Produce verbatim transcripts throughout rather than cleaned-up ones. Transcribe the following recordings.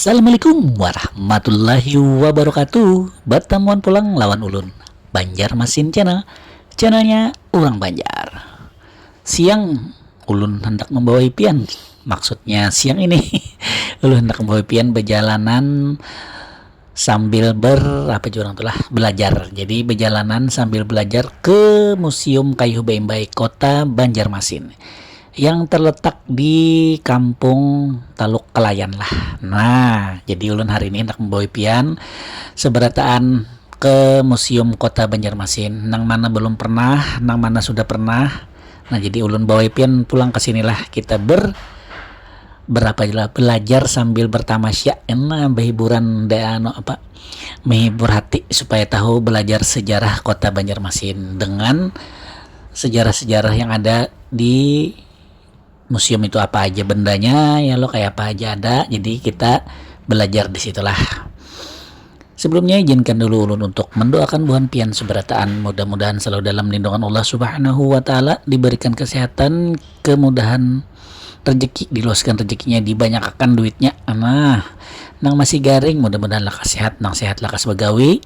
Assalamualaikum warahmatullahi wabarakatuh. Batamuan pulang lawan ulun, Banjarmasin Channel, channelnya urang Banjar. Siang ulun handak membawai pian, maksudnya siang ini ulun handak membawai pian bajalanan sambil ber apa jua urang tulah, belajar. Jadi bajalanan sambil belajar ke Museum Kayuh Baimbai, Kota Banjarmasin, yang terletak di Kampung Taluk Kelayan lah. Nah, jadi ulun hari ini handak membawai pian seberataan ke Museum Kota Banjarmasin. Nang mana belum pernah, nang mana sudah pernah. Nah, jadi ulun bawai pian pulang ke sinilah, kita ber berapa lah, belajar sambil bertamasya, nah, berhiburan deh, anu apa, menghibur hati supaya tahu belajar sejarah Kota Banjarmasin dengan sejarah-sejarah yang ada di museum itu, apa aja bendanya ya lo, kayak apa aja ada. Jadi kita belajar di situlah. Sebelumnya, izinkan dulu ulun untuk mendoakan buhan pian seberataan. Mudah-mudahan selalu dalam lindungan Allah Subhanahu wa Ta'ala, diberikan kesehatan, kemudahan, rezeki, diluaskan rezekinya, dibanyak akan duitnya. Nah, nang masih garing, mudah-mudahan lakas sehat, nang sehat lakas bagawi.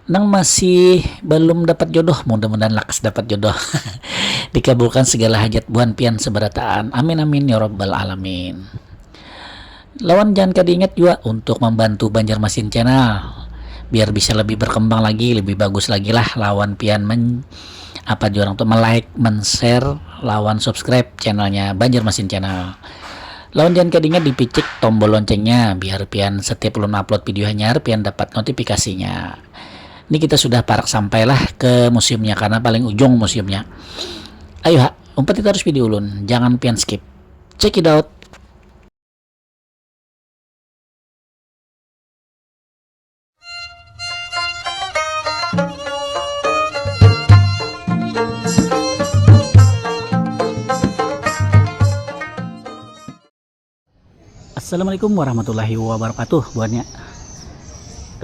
Nang masih belum dapat jodoh, mudah-mudahan lakas dapat jodoh. Dikabulkan segala hajat buhan pian seberataan. Amin, amin, ya rabbal alamin. Lawan jangan kada ingat jua untuk membantu Banjarmasin Channel biar bisa lebih berkembang lagi, lebih bagus lagi lah lawan pian men apa di orang tuh, me-like, men-share, lawan subscribe channelnya Banjarmasin Channel. Lawan jangan kada ingat dipicik tombol loncengnya biar pian setiap ulun upload video hanyar pian dapat notifikasinya. Ini kita sudah parak sampailah ke museumnya karena paling ujung museumnya. Ayo ha, umpati terus video ulun, jangan pian skip. Check it out. Assalamualaikum warahmatullahi wabarakatuh, buhannya.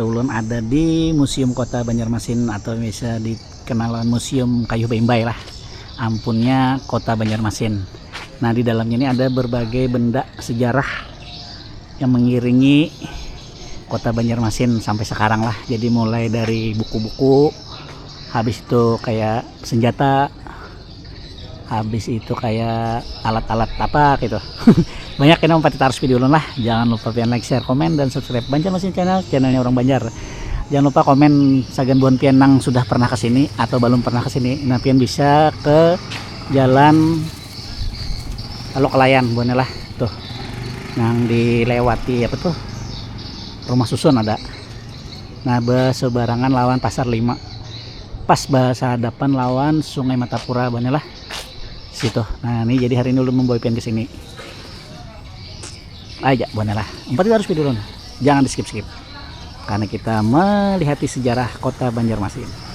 Ulun ada di Museum Kota Banjarmasin atau bisa dikenal dengan Museum Kayuh Baimbai lah. Ampunnya Kota Banjarmasin. Nah, di dalamnya ini ada berbagai benda sejarah yang mengiringi Kota Banjarmasin sampai sekarang lah. Jadi mulai dari buku-buku, habis itu kayak senjata, habis itu kayak alat-alat apa gitu. Banyak kena umpati tarus video ulun lah. Jangan lupa pian like, share, komen, dan subscribe Banjarmasin Channel, channelnya orang Banjar. Jangan lupa komen sagan buhan pian nang sudah pernah ke sini atau belum pernah ke sini. Nah, pian bisa ke jalan Taluk Kelayan, buhannya lah. Tuh, nang dilewati apa tuh? Rumah Susun ada. Nah, berseberangan lawan Pasar Lima. Pas bahadapan lawan Sungai Matapura, buhannya lah. Situ. Nah, ini jadi hari ini ulun membawa pian ke sini. Aja, buhannya lah. Empat itu harus video ulun. Jangan di-skip-skip. Karena kita melihati sejarah Kota Banjarmasin.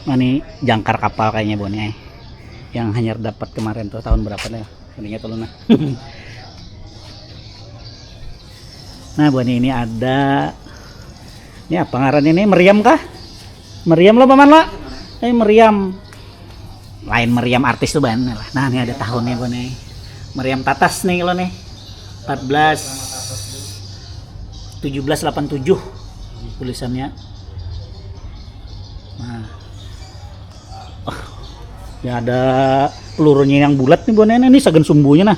Nah, ini jangkar kapal kayaknya, Boni, eh. Yang hanyar dapat kemarin tuh, tahun berapa nih? Ingat dulu nah. Nah, Boni, ini ada, ini apa ngarannya ini? Meriam kah? Meriam lo, Paman, lo? Eh, meriam. Lain meriam artis tuh, Ban. Nah, ini ada tahunnya, Boni. Meriam tatas nih lo nih. Empat belas tujuh belas delapan tujuh tulisannya. Nah. Oh, ya ada pelurunya yang bulat nih, Boni. Ini sagan sumbunya nah.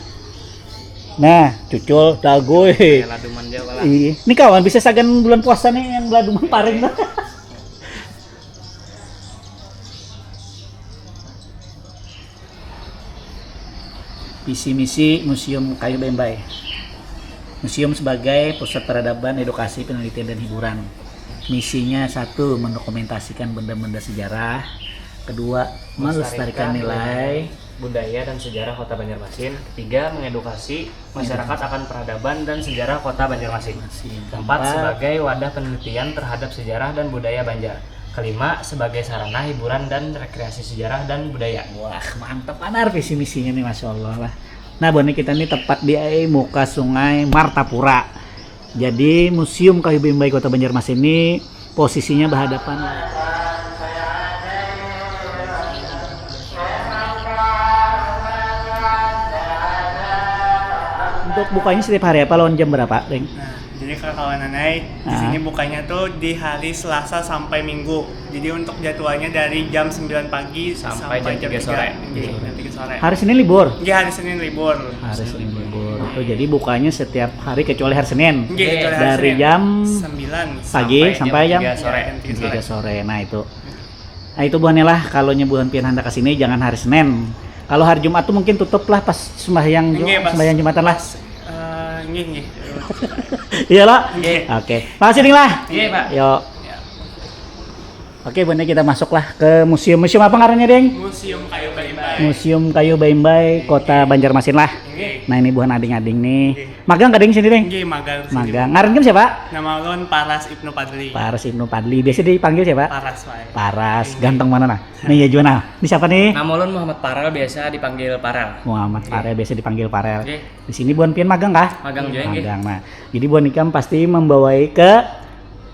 Nah, cucul, dago, eh. Kayak laduman Jawa lah. Iya. Ini kawan bisa sagan bulan puasa nih yang laduman paring tuh. Visi misi Museum Kayu Bembai. Museum sebagai pusat peradaban, edukasi, penelitian, dan hiburan. Misinya satu, mendokumentasikan benda-benda sejarah. Kedua, melestarikan nilai. Budaya dan sejarah Kota Banjarmasin. Ketiga, mengedukasi masyarakat akan peradaban dan sejarah Kota Banjarmasin. Keempat, sebagai wadah penelitian terhadap sejarah dan budaya Banjar. Kelima, sebagai sarana hiburan dan rekreasi sejarah dan budaya. Wah, mantap banar visi misinya nih, masya Allah lah. Nah, buhannya kita nih tepat di muka Sungai Martapura. Jadi Museum Kayu Bembai Kota Banjarmasin ini posisinya berhadapan. Untuk bukanya setiap hari apa, lawan jam berapa, Deng? Nah, jadi kawan-kawan nanai, di sini bukanya tuh di hari Selasa sampai Minggu. Jadi untuk jadwalnya dari jam sembilan pagi sampai, Sampai jam jam tiga sore. Iya, jam tiga sore. Hari Senin libur. Iya, hari Senin libur. Hari Senin libur. Tuh, jadi bukanya setiap hari kecuali hari Senin. Iya, kecuali hari Dari Senin. Jam Sembilan pagi sampai jam tiga sore. Jam tiga sore. Tiga sore. Nah, itu. Nah, itu buhannya lah, kalau buhan pian handak ke sini jangan hari Senin. Kalau hari Jumat tuh mungkin tutup lah pas sembahyang Ju- Iya, pas- Jumatan lah. Eh, nggih, nggih. Iya lah. Nggih. Oke. Makasih, Ding lah. Iya, Pak. Yo. Oke, buhannya kita masuk lah ke museum. Museum apa ngarannya, Ding? Museum Kayu Bembai. Museum Kayu Bembai Kota Banjarmasin lah. Nggih. Nah, ini buhan ading-ading nih. Magang ka, Ding, sini, Ding? Nggih, magang sini. Magang. Ngaran kamu siapa? Nama ulun Paras Ibnu Padli. Paras Ibnu Padli. Biasa dipanggil siapa? Paras wae. Paras. Ganteng mana nah? Nih ya, Juana. Ini siapa nih? Nama ulun Muhammad Parel, biasa dipanggil Parel. Muhammad Parel, biasa dipanggil Parel. Oke. Di sini buhan pian magang kah? Magang juga, nggih. Magang. Nah, jadi buhan ikam pasti membawai ke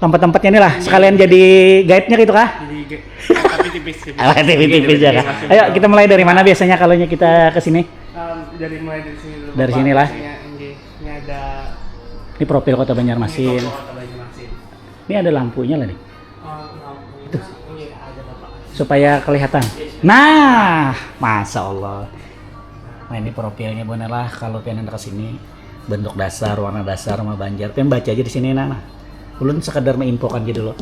tempat-tempatnya nih lah. Sekalian jadi guide-nya gitu kah? Jadi ge- tapi tipis-tipis. Ah, tipis-tipis ya kah? Ayo, kita mulai dari mana biasanya kalau kita ke sini? Em, dari mulai dari sini dulu. Dari Bapak. Sini lah. Ini, ini, ini ada Ini profil Kota Banjarmasin. Kota Banjarmasin. Ini ada lampunya lah nih. Oh, lampunya. Ini ada Bapak. Supaya kelihatan. Nah, masya Allah. Nah, ini profilnya buhannya lah, kalau pian handak ke sini, bentuk dasar, warna dasar, rumah Banjar. Pian baca aja di sini, nah, nah. Ulun sekedar menginfokan aja dulu.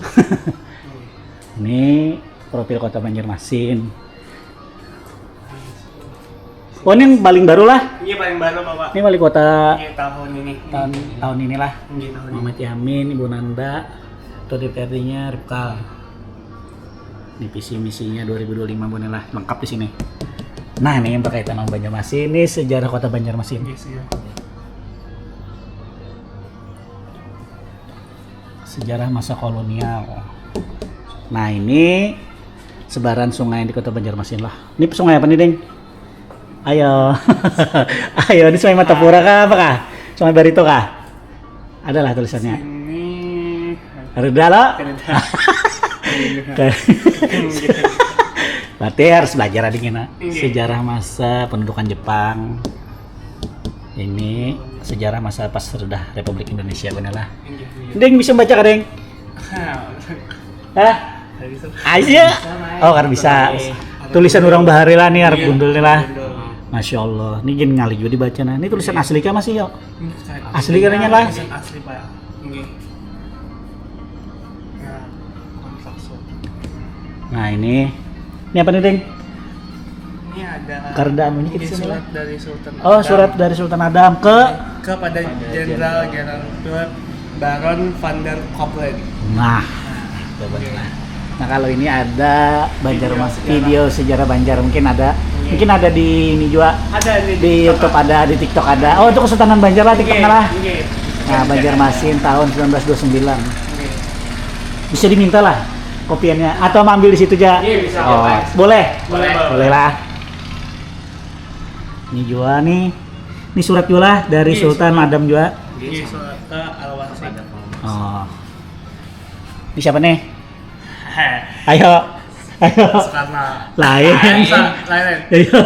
Ini profil Kota Banjarmasin. Oh, ini yang paling baru lah. Iya, paling baru, Bapak. Ini wali kota Iya, tahun ini. tahun tahun inilah. Iya, tahun ini. Muhammad Yamin, Ibu Nanda, Ketua D P R D-nya Ripkal. Ini visi misinya dua ribu dua puluh lima buhannya lah, lengkap di sini. Nah, ini yang berkaitan sama Banjarmasin, ini sejarah Kota Banjarmasin. Iya, sih, ya. Sejarah masa kolonial. Nah, ini sebaran sungai di Kota Banjarmasin lah. Ini sungai apa nih, Ding? Ayo. Ayo, ini Sungai Martapura kah, apa kah? Sungai Barito kah? Adalah tulisannya. Ini Reda lo. Reda. Berarti harus belajar adingnya, nak. Iya. Sejarah masa pendudukan Jepang. Ini sejarah masa pas sudah Republik Indonesia, buhannya lah. Iya, iya. Ding, bisa baca kah, Ding? Hah, Hah? tadi tuh. Aja. Oh, kan bisa. Tulisan orang bahari lah nih, arep Iya, gundul nih lah. gundul. Masya Allah, ini gini ngalih juga dibacanya. Ini tulisan asli kah masih, yo? Ini kayak Asli katanya lah. Tulisan asli, Pak. Nggih. Nah, kontrak surat. Nah, ini. Ini apa nih, Ding? Ini ada Karena anunya ini kita sini surat lah. Dari Sultan Oh, Adam. Surat dari Sultan Adam ke Kepada Jenderal Gerard Philipp Baron van der Copeland. Nah, coba nah. Nah, kalau ini ada Banjar Video Mas, sejarah. Video sejarah Banjar, mungkin ada. Iya. Mungkin ada di ini juga. Ada di Di YouTube ada, di TikTok ada. Oh, untuk Kesultanan Banjar lah TikToknya lah. Nggih. Nah, Banjarmasin tahun sembilan belas dua sembilan. Nggih. Bisa diminta lah kopiannya atau ambil di situ aja. Iya, bisa. Oh, boleh. Boleh, boleh. Boleh lah. Ini juga nih. Ini surat juga lah dari Iya, Sultan surat. Adam juga. Ini surat ke Al-Wasi. Oh. Ini siapa nih? Heh. Ayo. Ayo. Soekarno. Lain. Lain, Pak. Lain. Ayo.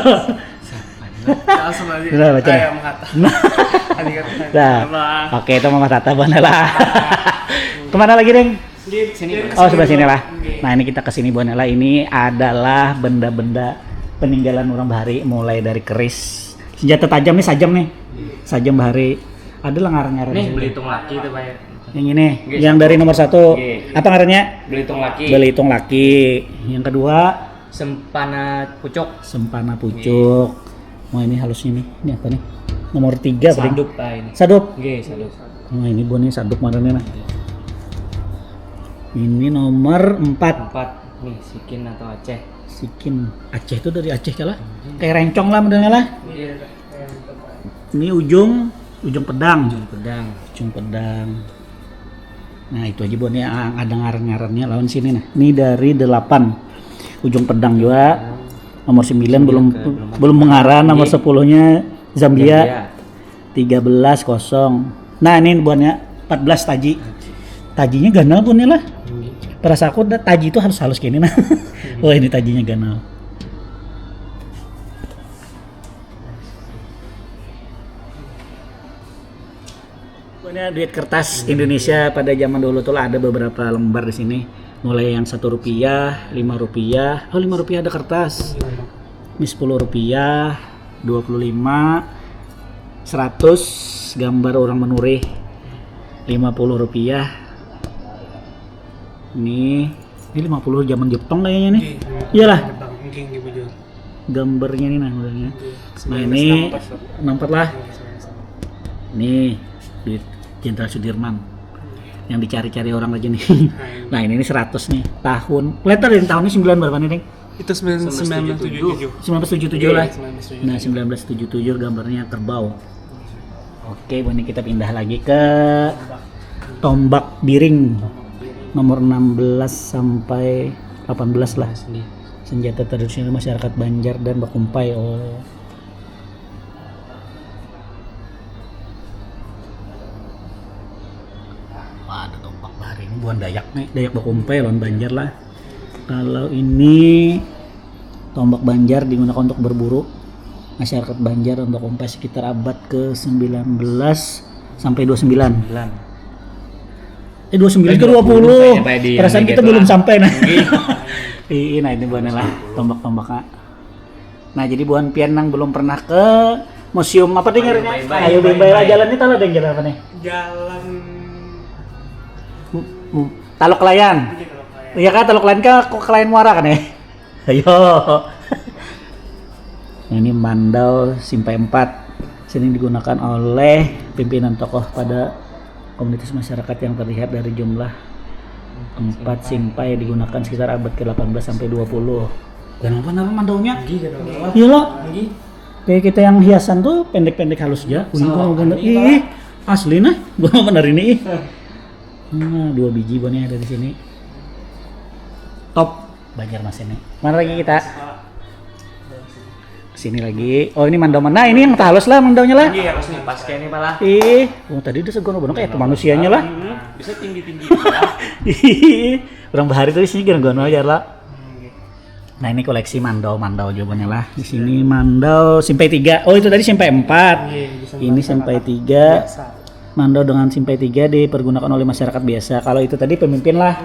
Langsung aja. Udah, baca. Ayo, Muhammad. Nah. Arigato. Nah. Apa? Oke, itu Muhammad Hatta buhannya lah. Kemana lagi, Ding? Di sini. Oh, sebelah sini lah. Nggih. Nah, ini kita ke sini buhannya lah. Ini adalah benda-benda peninggalan orang bahari, mulai dari keris. Senjata tajam nih, sajam nih. Sajam bahari. Ada lah ngaran-ngaran. Nih, Belitung Laki tuh, Pak. Yang ini, Nggih, yang satu. Dari nomor satu. Nggih. Apa ngarannya? Belitung Laki. Belitung Laki. Yang kedua, Sempana Pucuk. Sempana Pucuk. Wah, ini halusnya nih. Ini apa nih? Nomor tiga apa, Ding? Sadup, Pak, ini. Sadup. Nggih, sadup. Nah, ini buhannya sadup ngarannya, nah. Ini nomor empat. Empat. Nih, sikin atau Aceh. Sikin. Aceh itu dari Aceh kah lah? Kayak rencong lah modelnya lah. Iya. Ini ujung, ujung pedang. Ujung pedang. Ujung pedang. Nah, itu aja buatnya yang ada ngaran-ngarannya lawan sini nah. Ini dari delapan. Ujung pedang juga. Nomor sembilan belum, belum mengaran, nomor sepuluhnya Zambia. Tiga belas kosong. Nah, ini buatnya empat belas taji. Tajinya ganal pun nih lah. Perasa aku taji itu halus-halus gini nah. Wah, ini tajinya ganal. Punya duit kertas Indonesia pada zaman dulu tuh lah ada beberapa lembar di sini. Mulai yang satu rupiah, lima rupiah. Oh, lima rupiah ada kertas. Ini sepuluh rupiah, dua puluh lima, seratus gambar orang menurih, lima puluh rupiah. Ini, ini lima puluh zaman Jepang kayaknya nih. Iyalah. Jepang, mungkin di bujur. Gambarnya nih nah modelnya. Nah, ini nampak lah. Nih, duit Jenderal Sudirman yang dicari-cari orang aja nih. Nah, ini, ini seratus nih tahun. Letter dari tahunnya sembilan berapa nih, Ding? Itu sembilan, sembilan belas tujuh tujuh. Sembilan belas tujuh tujuh lah. Nah, sembilan belas tujuh tujuh gambarnya kerbau. Oke, ini kita pindah lagi ke tombak biring nomor enam belas sampai delapan belas lah. Senjata tradisional masyarakat Banjar dan bakumpai. Oh. Wah, ada tombak bahari ini buhan Dayak nih, Dayak bakumpai lawan Banjar lah. Kalau ini tombak Banjar digunakan untuk berburu. Masyarakat Banjar untuk umpai sekitar abad ke sembilan belas sampai dua puluh sembilan. Eh, dua puluh sembilan ke dua puluh. Perasaan kita belum sampai nah. Iya, nah ini buahnya lah tombak-tombaknya. Nah, jadi buhan pian nang belum pernah ke museum apa nih ngarannya? Ayo bimbai lah, jalan ini tahu ada jalan apa nih? Jalan Taluk Layan. Iya kan, Taluk Layan kan, kok Kelayan Muara kan ya? Ayo. Ini Mandau Simpai empat. Sering digunakan oleh pimpinan tokoh pada komunitas masyarakat yang terlihat dari jumlah empat simpai digunakan sekitar abad ke delapan belas sampai dua puluh. Kenapa nama mandaunya? Iya lo. Kayak kita yang hiasan tuh pendek-pendek halus aja. Wih, gua bener. Ih, asli nah. Gua bener ini. Nah, dua biji bonnya ada di sini. Top Banjarmasin nih. Mana lagi kita? Sini lagi. Oh, ini mandau mana? Nah, ini yang halus lah mandaunya lah. Iya, harus nih pas kayak ini malah. Ih, oh, tadi udah segono bono kayak manusianya lah. Bisa tinggi-tinggi. Ih, orang bahari tuh di sini gono aja lah. Nah, ini koleksi mandau, mandau jawabannya lah. Di sini mandau simpai tiga. Oh, itu tadi simpai empat. Ini simpai tiga. Mandau dengan simpai tiga dipergunakan oleh masyarakat biasa. Kalau itu tadi pemimpin lah.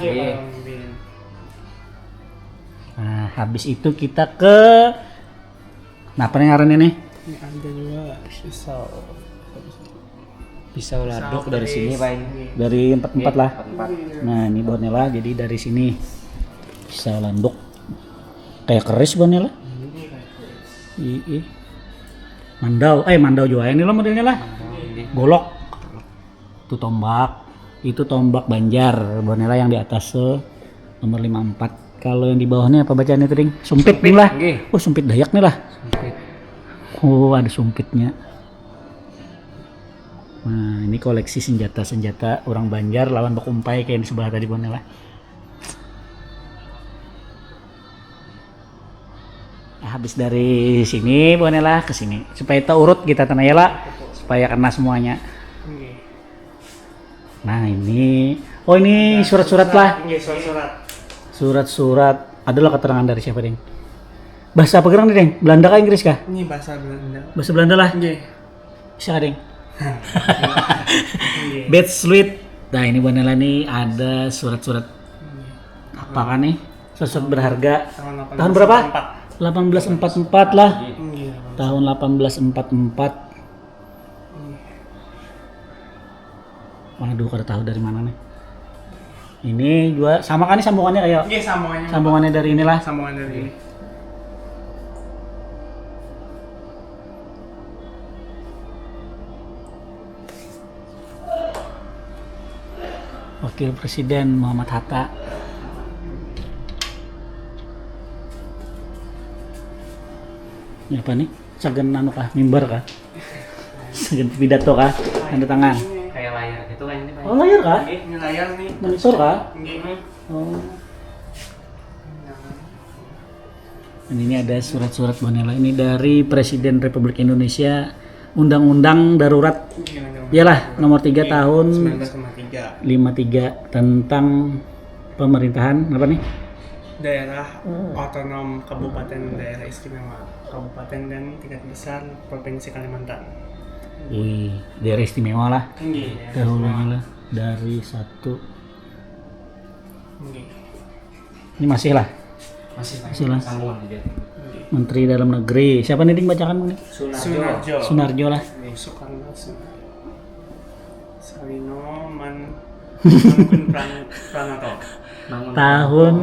Nah, habis itu kita ke nah, apa nih ngarannya nih? Ini ada juga pisau. Pisau laduk dari sini paling. Dari empat empat lah. Empat. Nah, ini buatnya lah. Jadi dari sini pisau landuk kayak keris buatnya lah. Ih, ih. Mandau, eh mandau juga ini lah modelnya lah. Golok. Itu tombak. Itu tombak Banjar. Bonela yang di atas tuh nomor lima empat. Kalau yang di bawahnya apa bacaan itu, Ding? Sumpit, Ding lah. Oh, sumpit Dayak nih lah. Oh, ada sumpitnya. Nah, ini koleksi senjata-senjata orang Banjar lawan bakumpai kayak yang di sebelah tadi, Bonela. Nah, habis dari sini, Bonela ke sini supaya tahu urut kita tanah ya lah, supaya kena semuanya. Nah, ini, oh, ini surat-surat lah. Surat-surat. Adalah keterangan dari siapa, Ding? Bahasa apa gerang nih, Ding? Belanda kah, Inggris kah? Ini bahasa Belanda. Bahasa Belanda lah. Bisa, Ding? Bed Sweet. Nah, ini Bonela nih ada surat-surat apa kan nih? Surat-surat berharga. Tahun berapa? Delapan belas empat empat lah. Tahun delapan belas empat empat. Waduh, kada tahu dari mana nih. Ini juga sama kan nih sambungannya kayak. Iya, sambungannya. Sambungannya dari inilah. Sambungan dari ini. Oh, Wakil Presiden Muhammad Hatta. Ini apa nih? Sagan anu kah? Mimbar kah? Sagan pidato kah? Tanda tangan. Kayak layar gitu kan ini, Pak. Oh, layar kah? Ini layar nih. Monitor kah? Ini. Oh. Dan ini ada surat-surat Bonela. Ini dari Presiden Republik Indonesia, Undang-Undang Darurat. Iyalah, nomor tiga tahun sembilan belas lima tiga. Lima tiga tentang pemerintahan apa nih? Daerah otonom kabupaten, daerah istimewa kabupaten dan tingkat besar provinsi Kalimantan. Wih, daerah istimewa lah. Tinggi. Dahulunya lah dari satu. Tinggi. Ini masih lah. Masih Masih lah. Sambungan aja. Menteri Dalam Negeri. Siapa nih, Ding, bacakan nih? Sunarjo. Sunarjo lah. Soekarno Sunarjo. Salino Man Mangun Pran Pranato. Tahun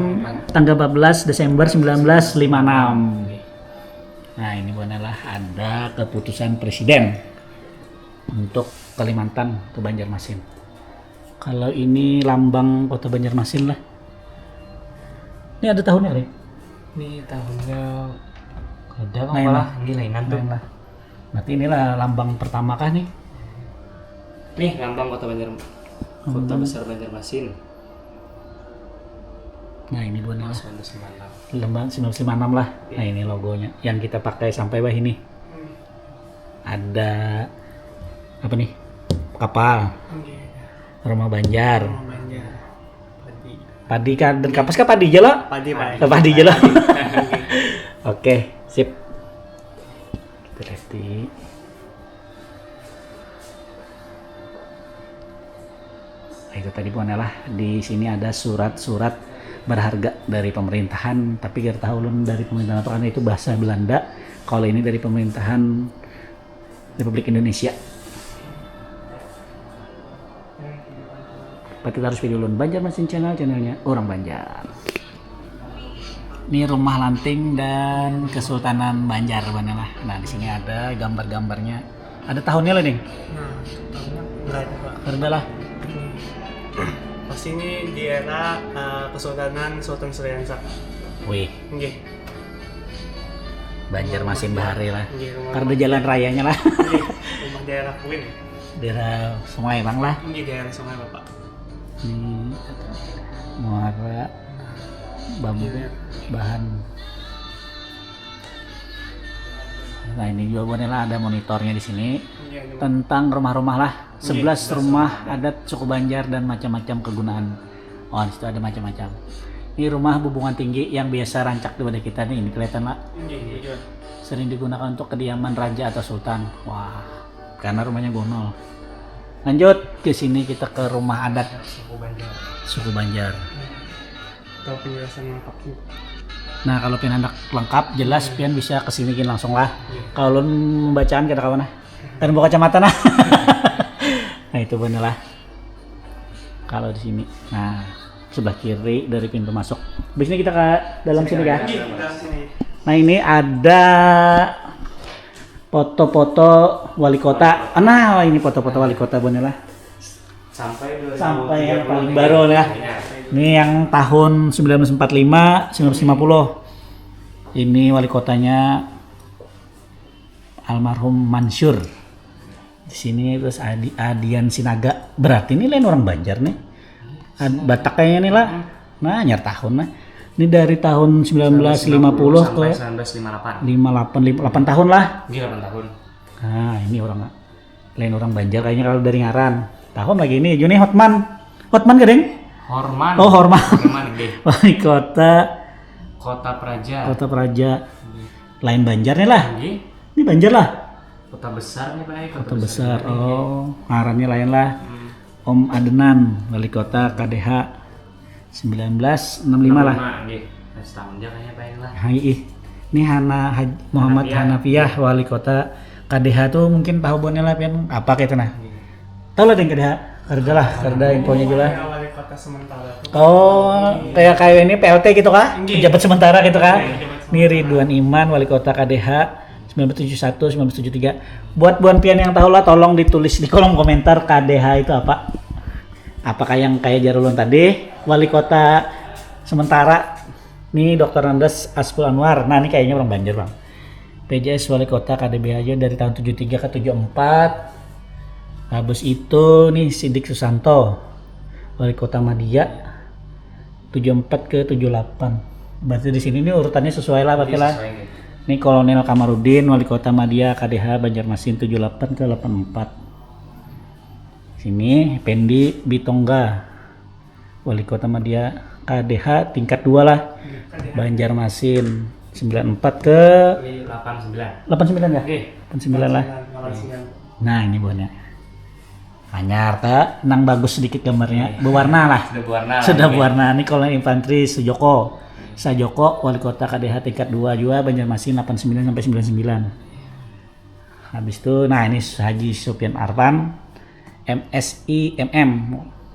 tanggal empat belas Desember sembilan belas lima enam. Nah, ini Bonela ada keputusan presiden untuk Kalimantan ke Banjarmasin. Kalau ini lambang kota Banjarmasin lah. Ini ada tahunnya, Ri? Ini tahunnya ada Lain apa lah. Ini lainan tuh. Lain lah. Berarti inilah lambang pertama kah nih? Nih lambang kota Banjar, kota besar Banjarmasin. Nah, ini Bonela. Sembilan belas lima enam. Lembang sembilan belas lima enam lah. Nah, ini logonya yang kita pakai sampai wah ini. Ada apa nih? Kapal. Oke. Rumah Banjar. Rumah Banjar. Padi. Padi kan dan kapas kan padi aja lah. Padi, Pak. Padi aja lah. Oke, sip. Kita lihat di Nah, itu tadi Bonela, di sini ada surat-surat berharga dari pemerintahan, tapi kita tahu ulun dari pemerintahan apa, karena itu bahasa Belanda. Kalau ini dari pemerintahan Republik Indonesia. Berarti harus video ulun Banjarmasin Channel, channelnya orang Banjar. Ini rumah lanting dan Kesultanan Banjar Bonela. Nah, di sini ada gambar-gambarnya. Ada tahunnya lah, Ding? Nah, tahunnya enggak ada, Pak. Kada lah. Pas ini di era eh, Kesultanan Sultan Suriansa. Wih, Nggih. Banjarmasin bahari lah. Nggih, rumah. Kada jalan rayanya lah. Nggih, rumah daerah Kuin. Daerah Sungai Bang lah. Ini daerah Sungai, Bapak. Ini muara bambu bahan. Nah, ini juga Bonela ada monitornya di sini Iya, ini. Tentang rumah-rumah lah. Sebelas sebelas rumah adat suku Banjar dan macam-macam kegunaan. Oh, di situ ada macam-macam. Ini rumah bubungan tinggi yang biasa rancak di wadah kita nih, ini kelihatan lah. Nggih, iya. Sering digunakan untuk kediaman raja atau sultan. Wah, karena rumahnya gonol. Lanjut ke sini kita ke rumah adat Suku Banjar. suku Banjar. Tahu penjelasan lengkapnya. Nah, kalau pian handak lengkap, jelas pian bisa ke sini gin langsung lah. Kalau ulun membacaan kada kawan lah. Kada buka kacamata nah. Nah, itu bener lah. Kalau di sini. Nah, sebelah kiri dari pintu masuk. Habis ini kita ke dalam sini ya. Nggih, dalam sini. Nah, ini ada foto-foto wali kota. Ah, nah, ini foto-foto wali kota Bonela. Sampai Sampai yang paling baru ya. Ini yang tahun sembilan belas empat lima, sembilan belas lima puluh. Ini wali kotanya almarhum Mansur. Di sini terus Adi Adian Sinaga. Berarti ini lain orang Banjar nih. Ad- Batak kayaknya nih lah. Nah, anyar tahun lah. Ini dari tahun sembilan belas lima puluh sampai ke sembilan belas lima delapan. lima delapan, lima, delapan tahun lah. Nggih, delapan tahun. Nah, ini orang lain orang Banjar kayaknya kalau dari ngaran. Tahun lagi ini Juni Hotman. Hotman kadeng? Horman. Oh, Horman. Horman, nggih. Wali kota Kota Praja. Kota Praja. Lain Banjar nih lah. Nggih. Ini Banjar lah. Kota besar nih, Pak. Kota besar. Oh, ngarannya lain lah. Hmm. Om Adnan, wali kota K D H sembilan belas enam lima lah. Lima, nggih. Nah, setahun aja kayaknya, Pak, ini lah. Hai ih. Ini Hana Haj- Muhammad Hanafiah. Hanafiah, wali kota K D H tuh mungkin tahu Bonela pian apa kayak itu nah. Tahu lah ding K D H. Kada lah, kada infonya juga. Wali kota sementara tuh. Oh, kayak kayak ini P L T gitu kah? Nggih. Pejabat sementara gitu kah? Nggih, pejabat Ini Ridwan Iman, wali kota K D H sembilan belas tujuh satu, sembilan belas tujuh tiga. Buat buan pian yang tahu lah, tolong ditulis di kolom komentar K D H itu apa. Apakah yang kayak jar ulun tadi, wali kota sementara ni Doktor Nandas Askul Anwar. Nah, ini kayaknya orang Banjar, Bang. P J S wali kota K D B H aja dari tahun tujuh tiga ke tujuh empat. Habis itu nih Sidik Susanto, wali kota Madia, tujuh empat ke tujuh delapan. Berarti di sini nih urutannya sesuai lah, berarti lah. Sesuai, gitu. Ini Kolonel Kamarudin, wali kota Madia, K D H Banjarmasin, tujuh delapan ke delapan empat. Sini Pendi Bitongga, wali kota Madia, K D H tingkat dua lah. Iya, K D H. Banjarmasin, sembilan empat ke Ini delapan sembilan. Delapan sembilan ya? Oke. Delapan sembilan lah. Delapan sembilan. Nah, ini buhannya. Anyar ta, nang bagus sedikit gambarnya. Iya. Berwarna lah. Sudah berwarna lah, sudah berwarna. Ini kalau infanteri Sujoko. Sajoko, wali kota K D H tingkat dua juga, Banjarmasin, delapan sembilan sampai sembilan sembilan. Habis itu, nah, ini Haji Sufyan Arfan, M S I M M.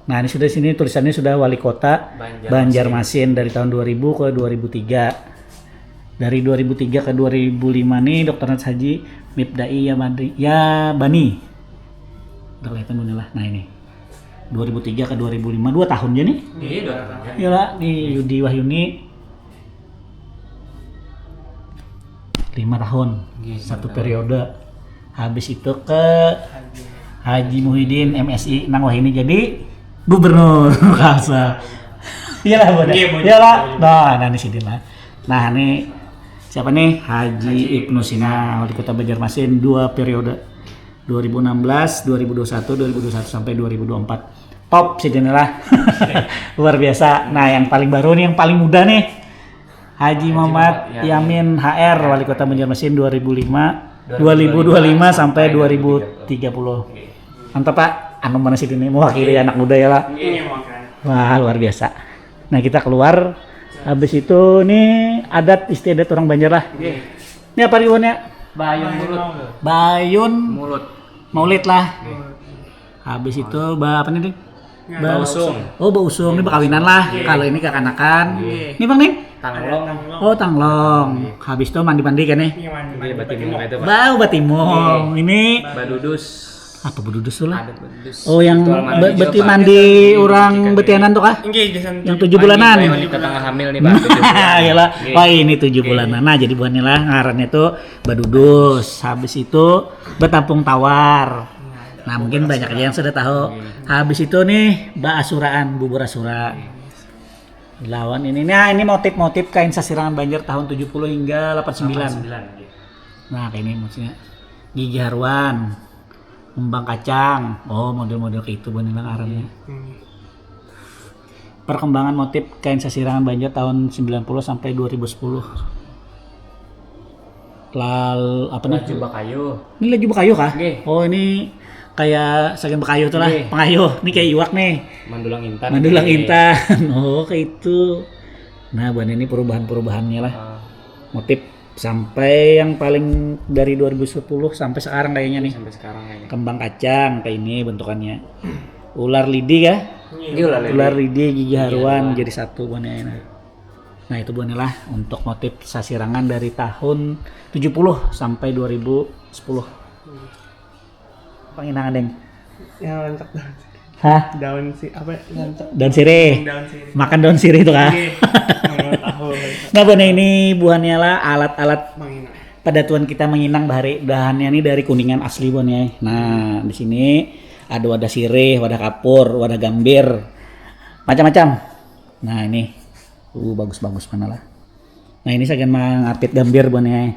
Nah, ini sudah, sini tulisannya sudah wali kota Banjarmasin. Banjarmasin dari tahun dua ribu ke dua ribu tiga. Dari dua ribu tiga ke dua ribu lima nih, Doktor Nats Haji Mibdai Yamadi, Yabani. Udah kelihatan belum lah? Nah, ini. dua ribu tiga ke dua ribu lima, dua tahun aja nih. Iya, dua tahun aja. Iyalah, nih Yudi Wahyuni lima tahun, iya, satu lima tahun. Periode. Habis itu ke Haji Muhyiddin M S I nang wahini jadi gubernur Kalsel. Iyalah, Bunda. Iya, Bunda. Iyalah. Nah, nah, ini sidin lah. Nah, ini siapa nih? Haji Ibnu Sina, wali kota Banjarmasin, dua periode. dua ribu enam belas, dua ribu dua puluh satu, dua ribu dua puluh satu sampai dua ribu dua puluh empat. Top sidin lah. Luar biasa. Nah, yang paling baru nih, yang paling muda nih. Haji Haji Muhammad Muhammad Yamin. Yamin H R, wali kota Banjarmasin dua ribu lima, dua ribu dua puluh lima sampai dua ribu tiga puluh. Oke. Mantap, Pak. Anu mana sidin nih mewakili anak muda ya, Pak? Iya, makanya. Wah, luar biasa. Nah, kita keluar. Habis itu nih adat istiadat orang Banjar lah. Oke. Ini apa riwannya? Bayun mulut. Bayun Mulut. Maulid lah. Oke. Habis itu ba apa nih, Ding? Ba- Bausung. Oh, bausung. Ini bakawinan lah. Iya. Kalau ini kakanakan. Iya. Ini, Bang, nih? Tanglong. Oh, tanglong. Iya. Habis itu mandi-mandi kan nih? Iya, mandi. Iya, batimung itu, Pak. Bau batimung. Iya. Ini badudus. Apa badudus tuh lah? Ada badudus. Oh, yang ritual mandi be- juga, beti Pak. Mandi orang betianan tuh kah? Enggak, biasanya yang tujuh bulanan. Mandi, mandi ke tengah hamil nih, Pak. Nah, tujuh bulanan. Iyalah. Iya. Wah, ini tujuh bulanan. Nah, jadi buhannya lah ngarannya tuh badudus. Habis itu betampung tawar. Nah, mungkin banyak aja yang sudah tahu. Habis itu nih, baasuraan, bubur asura. Lawan ini, nah, ini motif-motif kain sasirangan Banjar tahun tujuh puluh hingga delapan sembilan. Delapan sembilan, iya. Nah, kayak ini maksudnya. Gigi haruan, kembang kacang. Oh, model-model kayak itu buhannya ngarannya. Hmm. Perkembangan motif kain sasirangan Banjar tahun sembilan puluh sampai dua ribu sepuluh. Lal apa nih? Laju bakayu. Ini laju bakayu kah? Nggih. Oh, ini kayak sagan bakayu tuh lah. Nggih. Pangayuh. Ini kayak iwak nih. Mandulang intan. Mandulang intan. Oh, kayak itu. Nah, buhan ini perubahan-perubahannya lah. Ah. Motif sampai yang paling dari dua ribu sepuluh sampai sekarang kayaknya nih. Sampai sekarang kayaknya. Kembang kacang kayak ini bentukannya. Ular lidi kah? Iya, ular lidi. Ular lidi, gigi haruan jadi satu buhannya. Nah, itu buhannya lah untuk motif sasirangan dari tahun tujuh puluh sampai dua ribu sepuluh. Panginangan, Deng. Yang rancak daun. Hah? Daun si apa rancak? Daun sirih. Daun sirih. Makan daun sirih itu kah? Iya. Nggak tahu. Nah, buhannya ini buhannya lah alat-alat padatuan kita menginang bahari. Dahannya ini dari Kuningan asli buhannya. Nah, di sini ada wadah sirih, wadah kapur, wadah gambir, macam-macam. Nah, ini. Uh, bagus-bagus mana lah. Nah, ini sagan mangapit gambir buhannya.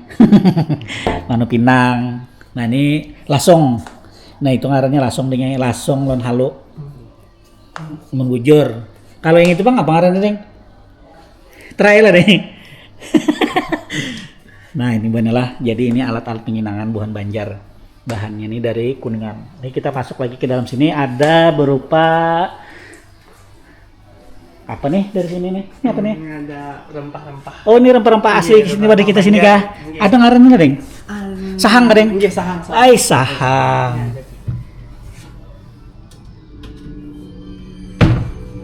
Manu pinang. Nah, ini lasong. Nah, itu ngarannya lasong, Ding, lasong lawan halu. Menggujur. Kalau yang itu, Bang, apa ngarannya, Ding? Try lah, Ding. Nah, ini buhannya lah. Jadi ini alat-alat penginangan buhan Banjar. Bahannya ini dari Kuningan. Ini kita masuk lagi ke dalam sini, ada berupa apa nih dari sini nih? Ini apa nih? Ini ada rempah-rempah. Oh, ini rempah-rempah asli. Iya, sini wadah kita sini kah? Rempah-rempah. Iya. Ada ngarannya, Deng? Anu. Sahang kah, Deng? Iya, sahang, sahang. Ai, sahang. Iya, ada.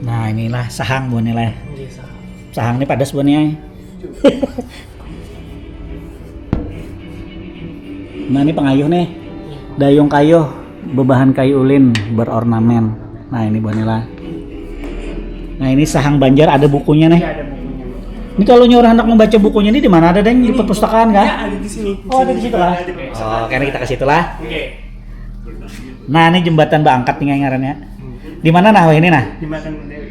Nah, inilah sahang buhannya lah. Iya, sahang. Sahang ini padas buhannya. Nah, ini pangayuh nih. Dayung kayuh bebahan kayu ulin berornamen. Nah, ini buhannya lah. Nah, ini Sahang Banjar, ada bukunya nih. Ini kalau orang hendak membaca bukunya ini di mana ada, Deng? Di perpustakaan kah? Ya, ada di sini. Oh, ada di situ lah. Ada di Oh, karena kita ke situ lah. Oke. Nah, ini jembatan Baangkat nih ngarannya. Di mana nah ini nah? Jembatan Dewi.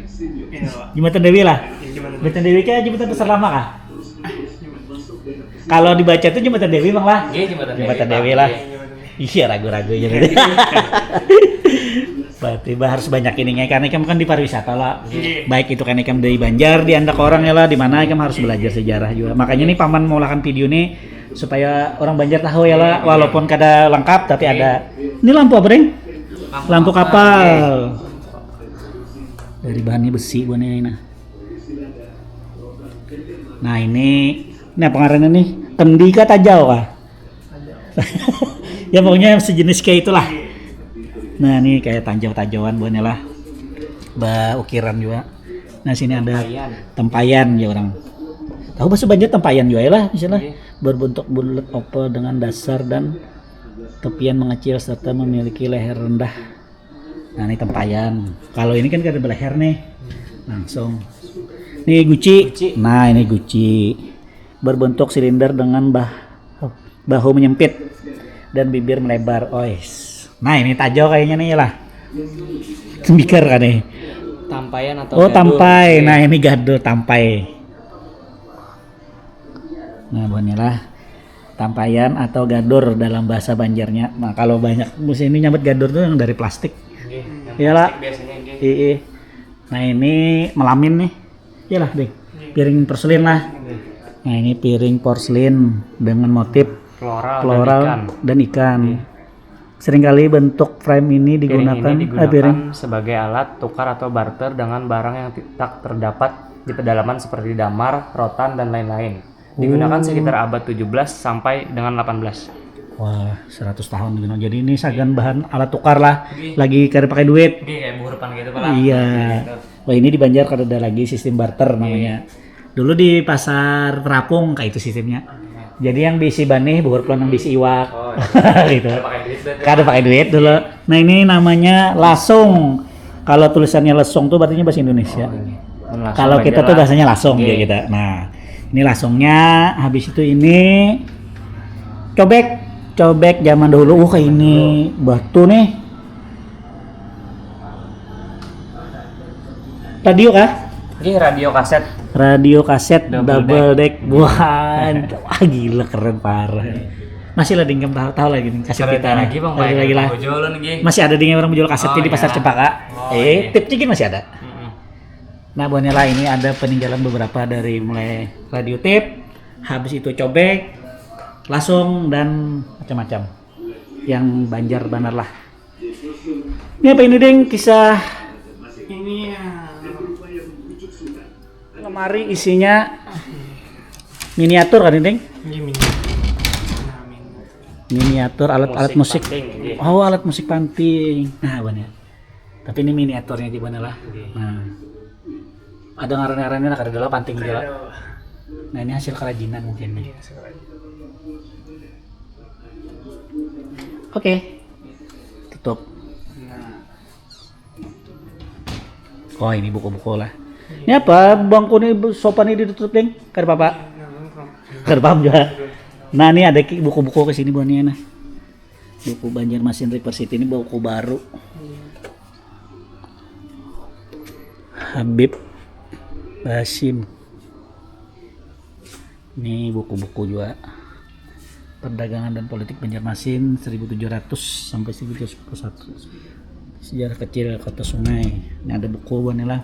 Ini loh. Jembatan Dewi lah. Ya, jembatan Dewi. Jembatan Dewi kayak jembatan Pasar Lama kah? Kalau dibaca tuh Jembatan Dewi, Bang lah. Iya, Jembatan Dewi, Jembatan Bang. Dewi lah. Iya, Jembatan Dewi. Iya, ragu-ragu aja gitu. Berarti bah harus banyak ini, karena ikam kan di pariwisata lah. Iya. Baik itu kan ikam dari Banjar, di andak orang ya lah, di mana ikam harus belajar sejarah juga. Makanya nih paman mengulahkan video nih supaya orang Banjar tahu ya lah, walaupun kada lengkap tapi ada. Ini lampu apa, Deng? Lampu kapal. Dari bahannya besi buahnya ini nah. Nah, ini ini apa ngarannya nih? Kendi kah, tajau kah? Ya pokoknya sejenis kayak itulah. Nah, ini kayak tajau-tajauan buahnya lah. Ba ukiran juga. Nah, sini ada Tempayan. Tempayan ya orang. Tahu bahasa Banjar tempayan juga ya lah misalnya. Iya. Berbentuk bulat oval dengan dasar dan tepian mengecil serta memiliki leher rendah. Nah, ini tempayan. Kalau ini kan kada berleher nih. Langsung. Ini guci. Guci. Nah, ini guci. Berbentuk silinder dengan bah bahu menyempit dan bibir melebar. Ois. Nah, ini tajau kayaknya nih lah. Tembikar kan nih. Tampayan atau Oh, gadur. tampai. Oke. Nah, ini gadur tampai. Nah, buahnya lah tampayan atau gadur dalam bahasa Banjarnya. Nah, kalau banyak musim ini nyambat gadur tuh yang dari plastik. Nggih, yang Iyalah. plastik biasanya nggih. Iya. Nah, ini melamin nih. Iyalah, Ding. Piring porselin lah. Nah, ini piring porselin dengan motif Floral, floral dan ikan. dan ikan. Seringkali bentuk frame ini Piring digunakan, ini eh, piring. Digunakan sebagai alat tukar atau barter dengan barang yang ti- tak terdapat di pedalaman seperti damar, rotan, dan lain-lain. Digunakan sekitar abad tujuh belas sampai dengan delapan belas. Wah, seratus tahun gitu. Jadi ini sagan bahan alat tukar lah. Oke. Lagi kada pakai duit. Oke, kayak buhur pan gitu pala. Iya. Gitu. Wah, ini di Banjar kada ada lagi sistem barter namanya. Dulu di pasar terapung kayak itu sistemnya. Jadi yang bisi banih, buhur pulang yang bisi iwak. Oh, Gitu. Kada pakai duit deh. Kada pakai duit dulu. Nah, ini namanya lasung. Kalau tulisannya lesung tuh berarti bahasa Indonesia. Oh, iya. Mun lasung Kalau Banjar kita tuh lah. Bahasanya lasung Oke. Ya kita. Nah, ini lasungnya, habis itu ini cobek. Cobek zaman dahulu, uh, kayak ini batu nih. Radio kah? Oke, radio kaset. Radio kaset double, Double deck. Wah, wah, gila, keren parah. Masih lah, Ding, tahu, tahu lagi nih kaset Keren kita nih. Lagi bang, Ada lagi lah. Jualan lagi. Masih ada, Ding, orang menjual kaset Oh, di pasar iya. Cempaka. Oh, Eh, iya. Tip Cikin masih ada. Mm-mm. Nah, buahnya lah, ini ada peninggalan beberapa dari mulai radio tip, habis itu cobek, lasung, dan macam-macam. Yang Banjar banar lah. Ini apa ini, Ding? Kisah Ini ya. Lemari isinya miniatur kan ini, Ding? Ini mini. Nah, mini. Miniatur alat-alat musik. Panting, iya. Oh, alat musik panting. Nah, buahnya. Tapi ini miniaturnya di mana lah. Iya. Nah. Ada ngaran-ngarannya lah, kada ada lah panting juga lah. Ada. Nah, ini hasil kerajinan mungkin nih. Iya, sekarang. Oke. Tutup. Nah. Oh, ini buku-buku lah. Ini apa? Bangku nih, sofa nih ditutup, Ding? Kada apa-apa. Nah, lengkap. Kada paham juga. Nah, ini ada ki- buku-buku ke sini buahnya nah. Buku Banjarmasin Reversity ini buku baru. Habib Basim. Ini buku-buku juga. Perdagangan dan Politik Banjarmasin seribu tujuh ratus sampai seribu tujuh ratus sepuluh satu. Sejarah kecil Kota Sungai. Ini ada buku buahnya lah.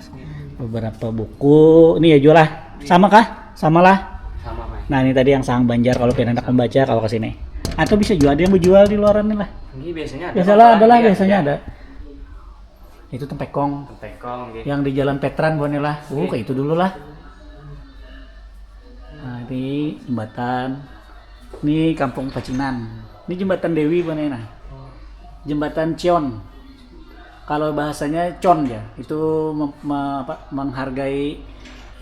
Beberapa buku. Ini ya juga lah. Sama kah? Sama lah. Sama, Mas. Nah, ini tadi yang Sahang Banjar, kalau pian hendak membaca, kalau ke sini. Atau bisa juga ada yang menjual di luaran nih lah. Ini biasanya ada. Biasalah, Bang, ada lah, iya. Biasanya ada. Itu tempekong. Tempekong, gitu. Yang di Jalan Petran buahnya lah. Uh, kayak itu dulu lah. Nah, ini jembatan. Ini Kampung Pacinan. Ini jembatan Dewi buahnya nah. Jembatan Cion. Kalau bahasanya Con ya, itu mem- me- apa, menghargai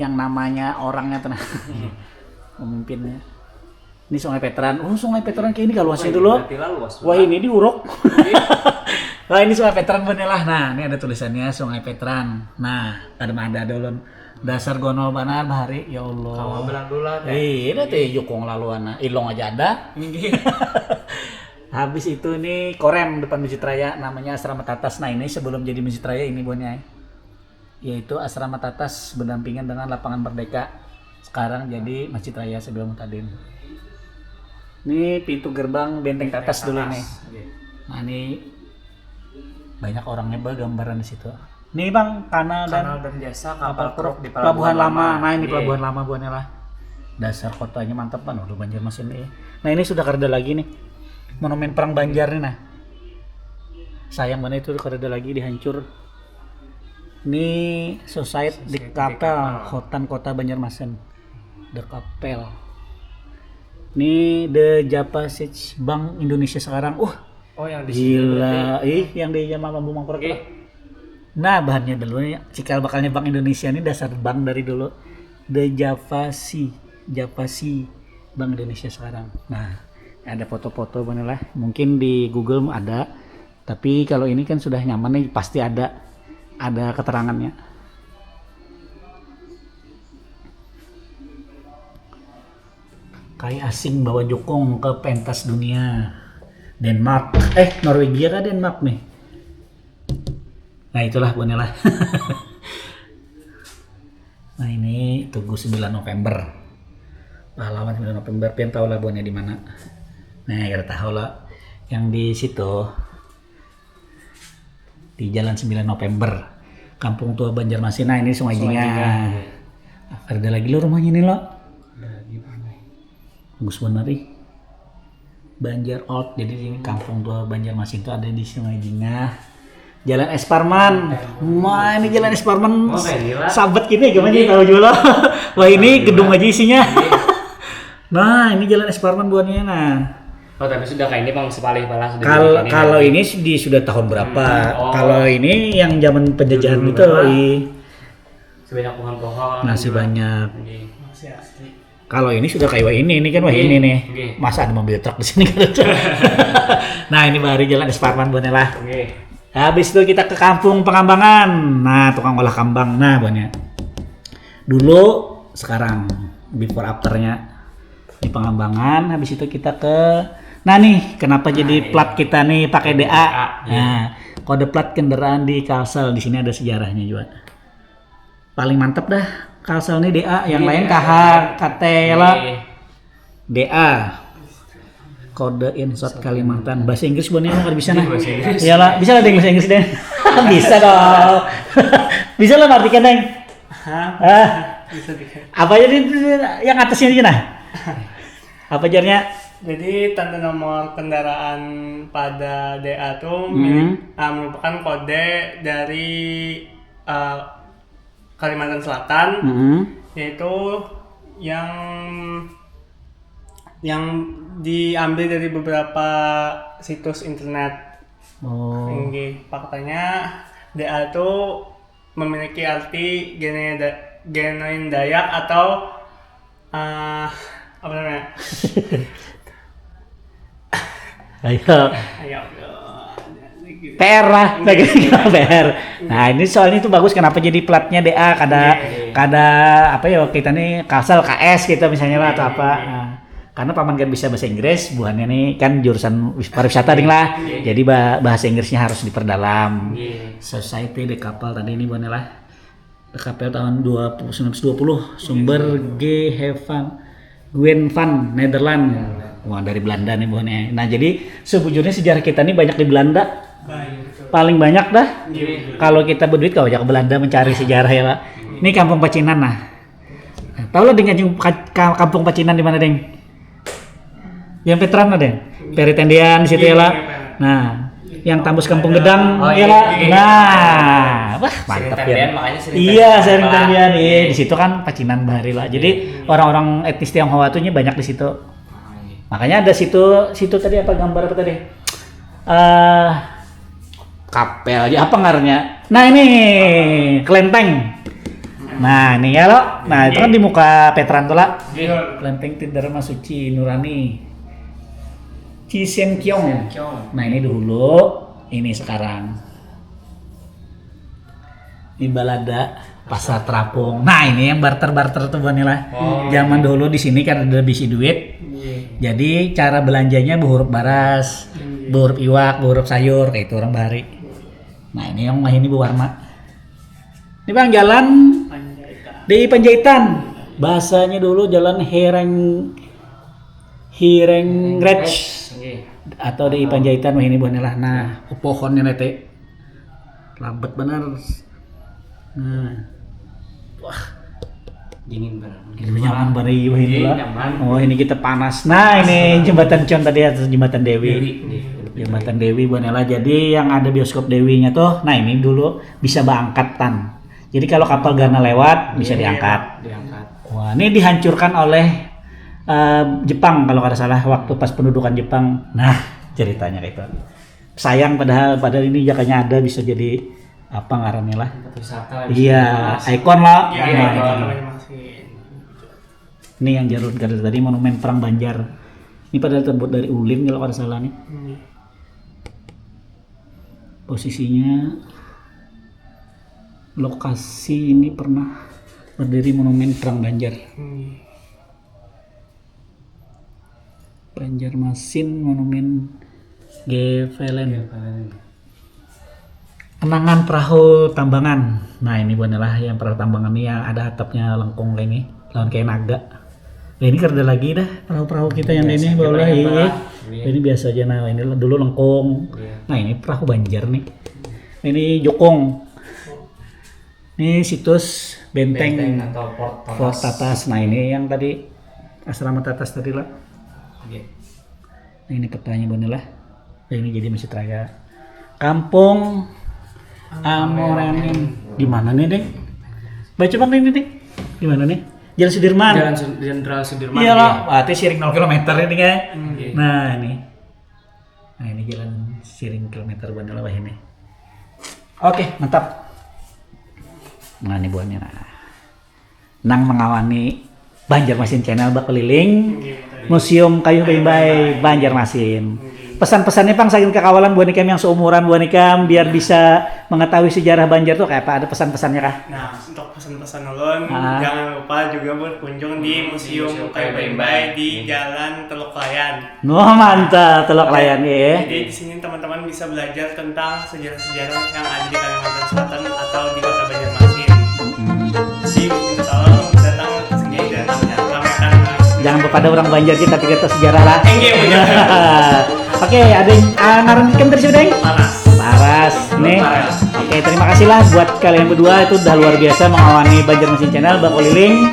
yang namanya orangnya tuh nah. Pemimpinnya. Ini Sungai Petran. Oh, Sungai Petran kayak ini kalau luasnya dulu. Berarti lah luas. Wah, ini diuruk. Nah, ini Sungai Petran bener lah. Nah, ini ada tulisannya Sungai Petran. Nah, ada ada dulu. Dasar gonol banar bahari, ya Allah. Kawa belandu lah, teh. Iya, dah teh jukung laluan. Nah, ilong aja ada. Inggih. Habis itu ini korem depan Masjid Raya, namanya Asrama Tatas. Nah, ini sebelum jadi Masjid Raya ini buhannya. Yaitu Asrama Tatas berdampingan dengan Lapangan Merdeka. Sekarang jadi Masjid Raya Sabil Mutadin. Ini pintu gerbang Benteng Tatas dulu nih. Oke. Nah, ini banyak orangnya bergambaran di situ. Nih, Bang, kanal dan Kanal dan jasa kapal kapal truk truk di Pelabuhan Pelabuhan Lama. Lama. Nah, ini Iya. Pelabuhan Lama buahnya lah. Dasar kotanya mantep kan, udah Banjarmasin nih. Nah, ini sudah kada lagi nih. Monumen Perang Banjar nih nah. Sayang banget itu kada lagi, dihancur. Ini Society di Society di Kapel, Kapel. Hotan Kota Banjarmasin. The Kapel. Ini The Java Seed Bank Indonesia sekarang. Uh, Oh, yang di sini gila. Berarti. Ih, yang di zaman Bambu Mangkurat Oke. Lah. Nah, bahannya dulu nih, cikal bakalnya Bank Indonesia ini dasar bank dari dulu. The Java Seed, Java Seed Bank Indonesia sekarang. Nah, ada foto-foto mana lah. Mungkin di Google ada. Tapi kalau ini kan sudah nyaman nih, pasti ada ada keterangannya. Kai asing bawa jukung ke pentas dunia. Denmark. Eh, Norwegia kah Denmark nih? Nah, itulah buhannya lah. Nah, ini Tugu sembilan November. Pahlawan sembilan November, pian tahu lah buhannya di mana. Nah, kita tahu lah. Yang di situ di Jalan sembilan November. Kampung Tua Banjarmasin. Nah, ini Sungai Sungai Jingah. Jingah. Ada lagi lo rumahnya nih lo. Ada lagi mana? Bagus bener ih. Banjar Old. Jadi ini Kampung Tua Banjarmasin itu ada di Sungai Jingah. Jalan S Parman. Wah, ini Jalan S Parman. Oh, kayak gila. Sabet gini, gimana sih tahu juga lo. Wah, ini gedung aja isinya. Nah, ini Jalan S Parman buahnya nah. Oh, tapi sudah kayak ini, Bang, sepalih balas sudah Kal- jadi ini kalau nanti. Ini di sudah tahun berapa? Hmm, oh. Kalau ini yang zaman penjajahan Dulu itu, berapa? Ih. Sebanyak pohon-pohon. Masih juga. Banyak. Oke. Masih asli. Kalau ini sudah kayak wah ini, ini kan wah Oke. Ini nih. Oke. Masa ada mobil truk di sini kan? Nah, ini baru Jalan S Parman buahnya lah. Oke. Habis itu kita ke Kampung Pengambangan. Nah, tukang olah kambang. Nah, buahnya. Dulu, sekarang, before afternya di Pengambangan, habis itu kita ke, nah nih, kenapa jadi plat kita nih pakai D A? D A, iya. Nah, kode plat kendaraan di Kalsel, di sini ada sejarahnya juga. Paling mantep dah Kalsel nih D A, yang lain K H, K T lah. Iya. D A. Kode Insot Kalimantan. Bahasa Inggris buahnya emang kada bisa nah. Iya, bahasa Inggris. Iyalah, bisa lah deng bahasa Inggris deng. Bisa dong. Bisa lah artikan deng. Hah? Ah. Bisa deh. Apa aja nih yang atasnya aja nah? Apa jarnya? Jadi tanda nomor kendaraan pada D A tuh Hmm. milik- ah, merupakan kode dari eh, Kalimantan Selatan, Hmm. yaitu yang yang diambil dari beberapa situs internet. Oh. Inggih, faktanya D A itu memiliki arti gene- genuin Dayak atau eh, apa namanya? Ayo. Ayo, bro. P R lah, P R. Nah, ini soalnya itu bagus, kenapa jadi platnya D A, kada Iya, iya. Kada apa ya, kita nih Kalsel K S gitu misalnya lah atau Iya, apa. Iya. Nah, karena paman kan bisa bahasa Inggris, buhannya nih kan jurusan wis- pariwisata ding lah. Iya. Jadi ba- bahasa Inggrisnya harus diperdalam. Iya. Society di kapal tadi ini buhannya lah. Kapel tahun dua puluh, sembilan belas dua puluh, sumber G. Hevan, Gwen van Nederland. Wah, dari Belanda nih buhannya. Nah, jadi sebujurnya sejarah kita nih banyak di Belanda. Paling banyak dah. Iya. Kalau kita berduit, kalau ke Belanda mencari sejarah ya, Pak. Ini Kampung Pacinan nah. Nah, tahu lah dengan ka- ka- Kampung Pacinan di mana, Deng? Yang Petran ada, Peri Tendian di situ ya lah. Nah, yang Tambus Kampung Gedang Oh, ya iya, lah. Iya. Nah, wah mantap ya. Tendian, makanya sering Iya, Tendian sering lah. Tendian. Iya, di situ kan Pacinan bahari lah. Jadi Iya. Orang-orang etnis Tionghoa tuh banyak di situ. Makanya ada situ situ tadi apa gambar apa tadi? Eh Kapel aja apa ngarannya? Nah ini kelenteng. Nah ini ya lo. Nah itu kan di muka Petran tuh lah. Iya. Kelenteng Tidarma Suci Nurani. Cisenkyong. Cisenkyong. Nah ini dulu Ini sekarang. Ini balada pasar terapung. Nah, ini yang barter-barter tuh, Bang, nih lah. Oh, zaman dulu di sini kan ada bisi duit. Iya. Jadi cara belanjanya behurup baras, iya, behurup iwak, behurup sayur, kayak itu orang bahari. Nah, ini yang ini berwarna. Ini, Bang, jalan Panjaitan. Di Panjaitan. Bahasanya dulu jalan Hereng Hireng Rec. Nggih. Atau di Panjaitan wah ini buahnya lah. Nah, pohonnya nete. Labet benar. Nah. Wah, dingin benar. Ini nyaman banget, iya, ini. Iya, lah. Nyaman. Oh, ini kita panas. Nah, ini jembatan Cion tadi, atas jembatan Dewi. Dewi, nggih. Jembatan Dewi, buahnya lah. Jadi yang ada bioskop Dewinya tuh, nah, ini dulu bisa baangkatan. Jadi kalau kapal Garna lewat, bisa diangkat. Diangkat. Wah, ini dihancurkan oleh eh, Jepang kalau kada salah, waktu pas pendudukan Jepang. Nah, ceritanya kayak itu. Sayang, padahal padahal ini jakanya ada, bisa jadi apa ngarannya lah. Tempat wisata lah, iya, bisa. Ikon lah. Iya, nah, ikon. Ini yang jarut-jarut tadi, Monumen Perang Banjar. Ini padahal terbuat dari ulin kalau kada salah nih. Hmm. Posisinya, lokasi ini pernah berdiri Monumen Perang Banjar. Hmm. Banjarmasin, Monumen Gevelen. Gevelen. Kenangan perahu tambangan. Nah, ini buahnya lah, yang perahu tambangan ini yang ada atapnya lengkung kayak ini, lawan kayak naga. Nah, ini kada lagi dah perahu-perahu kita yang ini, ini, iya. Ini biasa aja. Nah, ini dulu lengkung. Iya. Nah, ini perahu Banjar nih. Ini jukung. Ini situs benteng. Benteng atau Fort Tatas. Fort Tatas. Nah, ini yang tadi asrama Tatas tadi lah. Oke. Nah, ini petanya, Bang, lah. Nah, ini jadi Masjid Raya Kampung Amorenim. Di mana nih, Ding? Baca, Bang, ini, Ding. Di mana nih? Jalan Sudirman. Jalan Su-, Jenderal Sudirman. Iya lah, berarti siring nol kilometer ini, ya. Hmm. Nah, ini. Nah, ini jalan siring kilometer buahnya lah ini. Oke, mantap. Nah, ini buahnya, nah. Nang mengawani Banjarmasin Channel bakeliling Museum Kayu Baimbai Banjarmasin. Pesan-pesannya pang saking kakawalan buah ikam yang seumuran buah ikam biar bisa mengetahui sejarah Banjar tuh kayak apa, ada pesan-pesannya kah? Nah, untuk pesan-pesan ulun, ah, jangan lupa juga berkunjung di Museum Kayu Baimbai di Jalan Teluk Layan. Wah, mantap, Teluk Layan, ya. Jadi di sini teman-teman bisa belajar tentang sejarah-sejarah yang ada di Kalimantan Selatan atau di Kota Banjarmasin. Jadi minta tolong datang ke sini dan ramaikan. Jangan lupa ada orang Banjar kita pikir sejarah lah. Enggak, benar. Oke, ada yang, ah, ngaran ikam tadi siapa, Deng? Paras. Paras, nih. Paras. Oke, terima kasih lah buat kalian berdua, itu udah luar biasa mengawani Banjarmasin Channel, bakeliling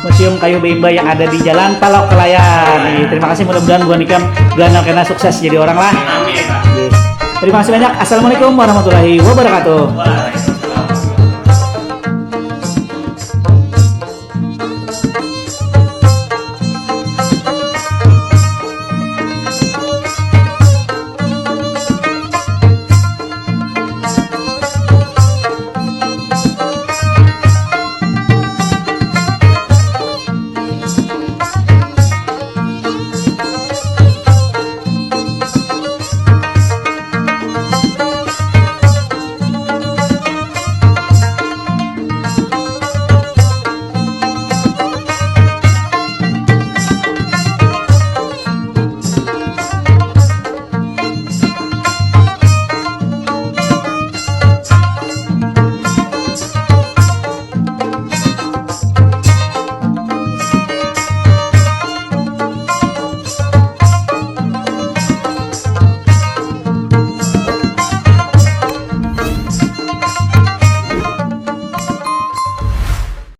Museum Kayu Baimbai yang ada di Jalan Teluk Layan. Nih, terima kasih, mudah-mudahan buah ikam ganal kena sukses jadi orang lah. Amin. Yes. Terima kasih banyak. Assalamualaikum warahmatullahi wabarakatuh.